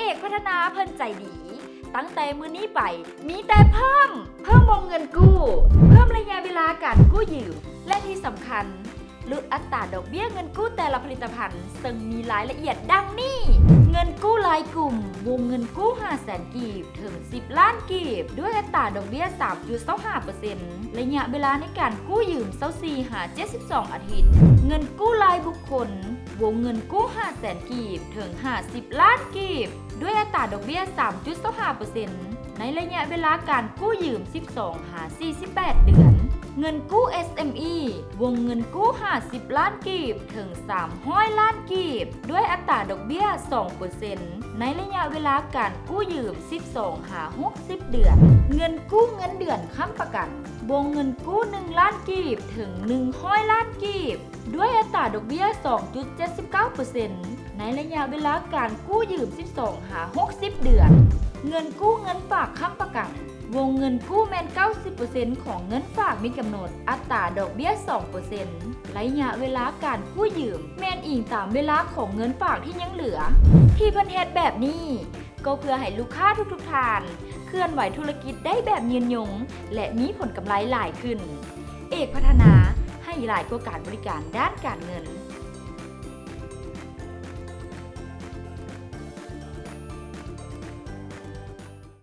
ເອກພັດທະນາເພິ່ນໃຈດີ, ຕັ້ງແຕ່ມື້ນີ້ໄປມີແຕ່ເພີ່ມ, ເພີ່ມວົງເງິນກູ້, ເພີ່ມໄລຍະເວລາການກູ້ຢືມ ແລະ ທີ່ສຳຄັນ ຫຼຸດອັດຕາດອກເບ້ຍເງິນກູ້ແຕ່ລະຜະລິດຕະພັນ, ເຊິ່ງມີລາຍລະອຽດດັ່ງນີ້: ເງິນກູ້ລາຍກຸ່ມ, ວົງເງິນກູ້ຫ້າແສນກີບ ເຖິງສິບລ້ານກີບ ດ້ວຍອັດຕາດອກເບ້ຍສາມຈຸດເກົ້າຫ້າເປີເຊັນ, ໄລຍະເວລາໃນການກູ້ຢືມຊາວສີ່ຫາເຈັດສິບສອງອາທິດ. ເງິນກູ້ລາຍບຸກຄົນ, ວົງເງິນກູ້ຫ້າແສນກີບ ເຖິງຫ້າສິບລ້ານກີບ ດ້ວຍອັດຕາດອກເບ້ຍສາມຈຸດເກົ້າຫ້າເປີເຊັນ ໃນໄລຍະເວລາການກູ້ຢືມສິບສອງຫາສີ່ສິບແປດເດືອນ. ເງິນກູ້ ເອສເອັມອີ ວົງເງິນກູ້ຫ້າສິບລ້ານກີບ ເຖິງສາມຮ້ອຍລ້ານກີບ ດ້ວຍອັດຕາດອກເບ້ຍສອງເປີເຊັນ ໃນໄລຍະເວລາການກູ້ຢືມສິບສອງຫາຫົກສິບເດືອນ. ເງິນກູ້ເງິນເດືອນຄ້ຳປະກັນ, ວົງເງິນກູ້ໜຶ່ງລ້ານກີບ ເຖິງໜຶ່ງຮ້ອຍລ້ານກີບ ດ້ວຍອັດຕາດອກເບ້ຍສອງຈຸດເຈັດສິບເກົ້າເປີເຊັນ ໃນໄລຍະເວລາການກູ້ຢືມສິບສອງຫາຫົກສິບເດືອນ. ເງິນກູ້ເງິນຝາກຄ້ຳປະກັນ, ວົງເງິນກູ້ແມ່ນເກົ້າສິບເປີເຊັນຂອງເງິນຝາກມີກຳນົດ, ອັດຕາດອກເບ້ຍສອງເປີເຊັນ, ໄລຍະເວລາການກູ້ຢືມແມ່ນອີງຕາມເວລາຂອງເງິນຝາກທີ່ຍັງເຫຼືອ. ທີ່ເພິ່ນເຮັດແບບນີ້ ກໍເພື່ອໃຫ້ລູກຄ້າທຸກໆທ່ານເຄື່ອນໄຫວທຸລະກິດໄດ້ແບບຍືນຍົງ ແລະ ມີຜົນກຳໄລຫຼາຍຂຶ້ນ. ເອກພັດທະນາໃຫ້ຫຼາຍກວ່າການບໍລິການດ້ານການເງິນ.